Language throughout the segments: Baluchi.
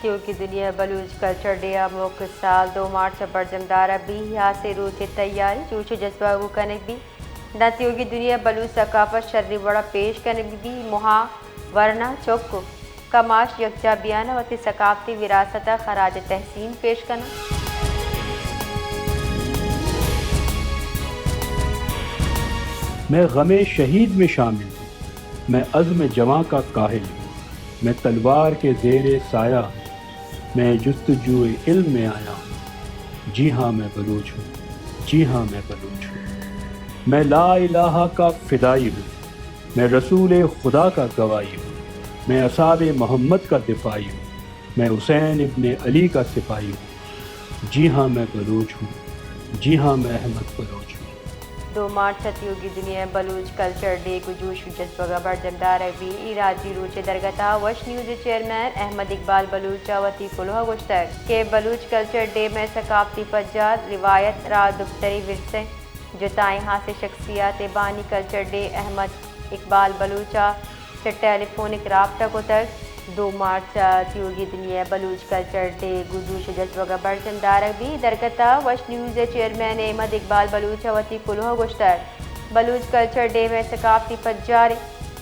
تیوگیں دنیا بلوچ کلچر ڈے ءَ موکل سال دو مارچ ءَ برجم دارگ بیت۔ ہاسیں روچے تیاری جوش ءُ جذبہ ءَ گوں کنگ بیت۔ داں تیوگیں دنیا بلوچ ثقافت شری وڑ ءَ پیش کنگ بیت۔ ماہ، ورنا، چک ءُ کماش یکجاہ بیان ءُ وتی ثقافتی وراثت ءَ خراج تحسین پیش کناں۔ میں غم شہید میں شامل ہوں، میں عزم جواں کا کاہل ہوں، میں تلوار کے زیر سایہ ہوں، میں جستجوئے علم میں آیا ہوں۔ جی ہاں، میں بلوچ ہوں، جی ہاں، میں بلوچ ہوں۔ میں لا الہ کا فدائی ہوں، میں رسول خدا کا گواہی ہوں، میں اصحاب محمد کا دفاعی ہوں، میں حسین ابن علی کا سپاہی ہوں۔ جی ہاں، میں بلوچ ہوں، جی ہاں، میں احمد بلوچ ہوں۔ دو مارچ ءَ تیوگیں دنیا بلوچ کلچر ڈے گوں جوش ءُ جذبگ ءَ برجم دارگ بیت۔ اے راجی روچ ءِ درگت ءَ وش نیوز ءِ چیئرمین احمد اقبال بلوچ ءَ وتی کلوہ ءَ گوشتگ کہ بلوچ کلچر ڈے مئے ثقافتی پجار، روایت، راہ دپتری ورثہ، جتائیں ہاسیں شخصیات ءِ بانی کلچر ڈے احمد اقبال بلوچ ءَ چہ ٹیلی فونک رابطہ کتگ۔ دو مارچ ءَ تیوگیں دنیا بلوچ کلچر ڈے گوں جوش ءُ جذبگ ءَ برجم دارگ بیت۔ درگت ءَ وش نیوز ءِ چیئرمین احمد اقبال بلوچ ءَ وتی کلوہ ءَ گوشتگ، بلوچ کلچر ڈے مئے ثقافتی پجارے،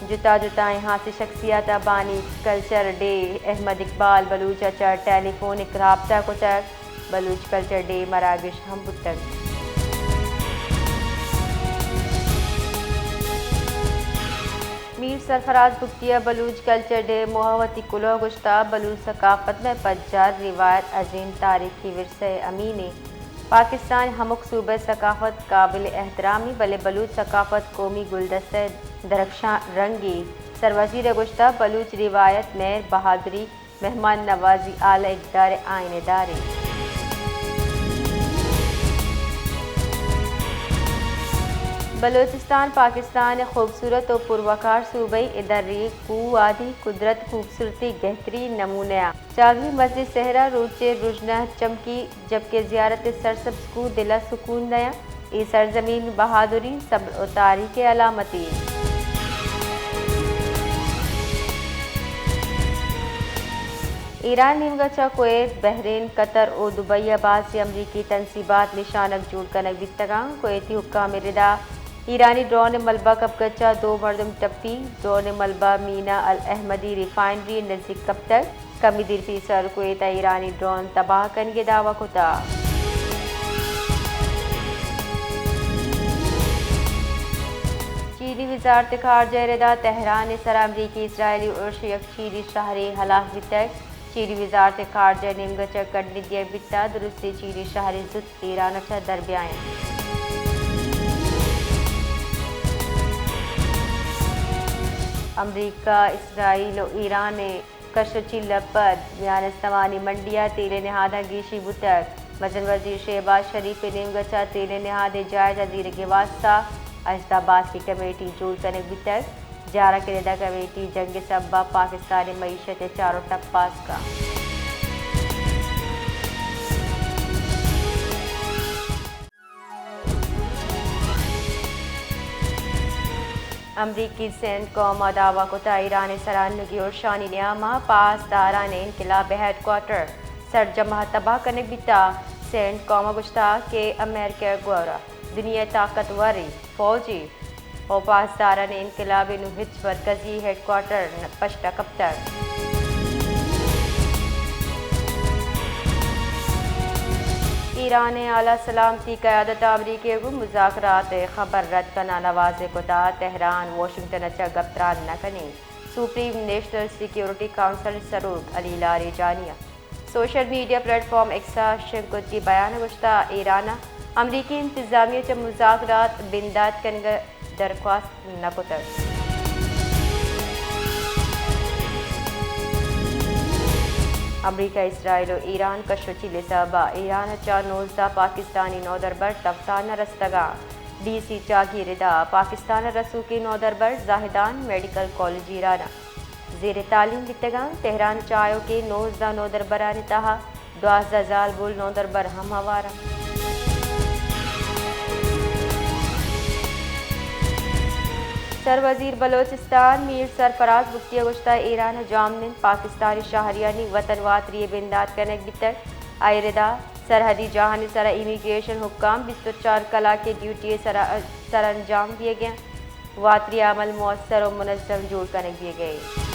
جتا جتائیں ہاسیں شخصیات ءِ بانی کلچر ڈے احمد اقبال بلوچ ءَ چہ ٹیلی فونک رابطہ کتگ۔ بلوچ کلچر ڈے مراگش ہم بوتگ۔ میر سرفراز بگٹی ءَ بلوچ کلچر ڈے موہ ءَ وتی کلوہ ءَ گوشتگ، بلوچ ثقافت مئے پجار، روایت، عظیم تاریخی ورثہ ءِ امین ایں۔ پاکستان ءِ ہمک صوبہ ءِ ثقافت قابل احترام ایں، بلے بلوچ ثقافت قومی گلدستہ ءِ درخشاں رنگے۔ سروزیر ءَ گوشتگ، بلوچ روایت، مہر، بہادری، مہمان نوازی اعلی اقدار ءِ آئین ءِ دارے۔ بلوچستان پاکستان ءِ خوبصورت ءُ پروقار صوبہ ایں۔ اے درے، کوہ، وادی، قدرت ءِ خوبصورتی ءِ گہترین نمونہ اَنت۔ چاگی مسجد صحرا روچ ءِ رژنا چمکی، جبکہ زیارت ءِ سرسبز کوہ دل ءَ سکون دئینت۔ اے سرزمین بہادری، صبر ءُ تاریخ ءِ علامتے۔ ایران ءِ نیمگ ءَ چہ کویت، بحرین، قطر ءُ دبئی ءَ بازیں امریکی تنصیبات نشانگ جوڑ کنگ بیتگ اَنت۔ کویتی حکام ءِ ردا ایرانی ڈرون ءِ ملبہ کپگ ءَ چہ دو مردم ٹپی۔ ڈرون ءِ ملبہ مینا الاحمدی ریفائنری ءِ نزیک کپتگ۔ کمے دیر پیسر کویت ءَ ایرانی ڈرون تباہ کنگ ءِ دعوی کتگ۔ چینی وزارت خارجہ ءِ ردا تہران ءِ سرا امریکی اسرائیلی ارش ءَ یک چینی شہرے ہلاس بیتگ۔ چینی وزارت خارجہ ءِ نیمگ ءَ چہ کڈنی دیگ بیتگ، درستیں چینی شہری زوت ایران ءَ چہ در بیاینت۔ امریکہ، اسرائیل ءُ ایران ءِ کش ءُ چیل ءَ پد میان استمانی منڈی ءَ تیل ءِ نہاداں گیشی بوتگ۔ مزن وزیر شہباز شریف ءِ نیمگ ءَ چہ تیل ءِ نہاد ءِ جائزہ زیرگ ءِ واستہ ہژدہ باسکی کمیٹی جوڑ کنگ بیتگ۔ جارک ءِ ردا کمیٹی جنگ ءِ سبب ءَ پاکستان ءِ معیشت ءِ چارو ٹپاس کنت۔ امریکی سینٹ کوم ءَ دعوی کتگ ایران ءِ سرا انوگیں ارشانی نیام ءَ پاسداران انقلاب ءِ ہیڈ کوارٹر سرجم ءَ تباہ کنگ بیتگ۔ سینٹ کوم ءَ گوشتگ کہ امریکہ ءِ گورا دنیا ءِ طاقتوریں فوجی ءُ پاسداران انقلاب ءِ نوں ہچ مرکزی ہیڈ کوارٹر پشت ءَ کپتگ۔ ایران ءِ اعلی سلامتی قیادت ءَ امریکہ ءَ گوں مذاکرات ءِ خبر رد کنان ءَ واضح کتگ، تہران واشنگٹن ءَ چہ گپ تران نہ کنیت۔ سپریم نیشنل سیکورٹی کونسل ءِ سروک علی لاریجانی ءَ social media plate form x ءَ شنگ کتگیں بیان ءَ گوشتگ، ایران ءَ امریکی انتظامیہ ءَ چہ مذاکرات بندات کنگ ءِ درخواست نہ کتگ۔ امریکہ، اسرائیل ءُ ایران کش ءُ چیل ءِ سبب ءَ ایران ءَ چہ نوزدہ پاکستانی نودربر تپتان ءَ رستگ اَنت۔ ڈی سی چاگی ءِ ردا پاکستان ءَ رسوکیں نودربر زاہدان میڈیکل کالج ایران ءَ زیر تعلیم بیتگ اَنت۔ تہران ءَ چہ آیوکیں نوزدہ نودربرانی تہا دوازدہ زالبول نودربر ہم ہوار اَنت۔ سروزیر بلوچستان میر سرفراز بگٹی ءَ گوشتگ، ایران ءَ جامن اِنت پاکستانی شہریانی وطن واتری ءِ بندات کنگ بیتگ۔ آئی ءِ ردا سرحدی جاہانی سرا امیگریشن حکام بیست ءُ چار کلاکیں ڈیوٹی ءِ سرا سرانجام دیگ ءَ اَنت۔ واتری عمل مؤثر ءُ منظم جوڑ کنگ بیگ ءَ اِنت۔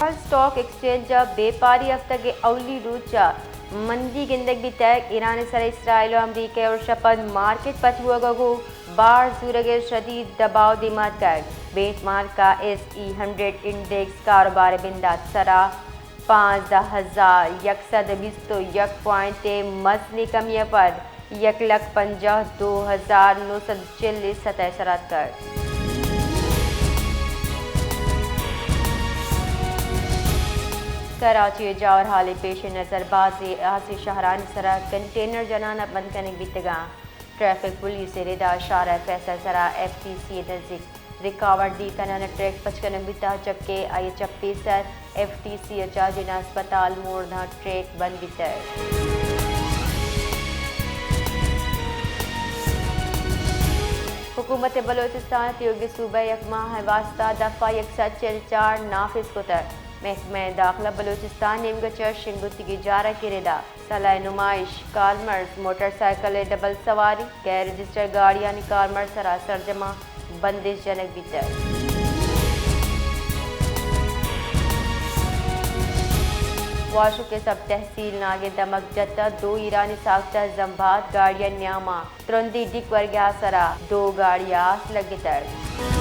اسٹاک ایکسچینج ءَ بیپاری ہفتگ ءِ اولی روچ ءَ مندی گندگ بیتگ۔ ایران ءِ سرا اسرائیل ءُ امریکہ ءِ ارشپد مارکیٹ پچ بوگ ءَ گوں بار زورگ ءِ شدید دباؤ دیما اتکگ۔ بینچ مارک ءَ ایس ای ہنڈریڈ انڈیکس کاروبار ءِ بندات سرا پانزدہ ہزار یک سد ءُ بیست ءُ یک پوائنٹ ءِ مزنیں کمی ءَ پد یک لکھ پنجاہ دو ہزار نو سد ءُ چل ءِ سطح ءِ سرا اتکگ۔ کراچی ءِ جاورحال ءِ پیش نظر بازیں ہاسیں شہرانی سرا کنٹینر جنان ءَ بند کنگ بیتگ اَنت۔ ٹریفک پولیس ءِ ردا شارع فیصل سرا ایف ٹی سی ءِ نزیک رکاوٹ دیر کنان ءَ ٹریک پچ کنگ بیتگ، جبکہ آئی ءِ چپی سر ایف ٹی سی ءَ چہ جناح ہسپتال موڑ داں ٹریک بند بیتگ۔ حکومت بلوچستان ءَ تیوگیں صوبہ ءَ یک ماہ ءِ واستہ دفعہ یک سد چل چار نافذ کتگ۔ محکمہ داخلہ بلوچستان نیمگ ءَ چہ شنگ بوتگیں جارکے ردا سلاہ ءِ نمائش، کارمرز، موٹر سائیکل ءِ ڈبل سواری، غیر رجسٹرڈ گاڑیانی کارمرز سرا سرجماں بندش جنگ بیتگ۔ واشوک ءِ سب تحصیل ناگیں دمگ جتہ، دو ایرانی ساکتہ زمباد گاڑی ءِ نیاما ترندی ڈیک ورگ ءِ آسرا دو گاڑی ءَ آس لگتگ۔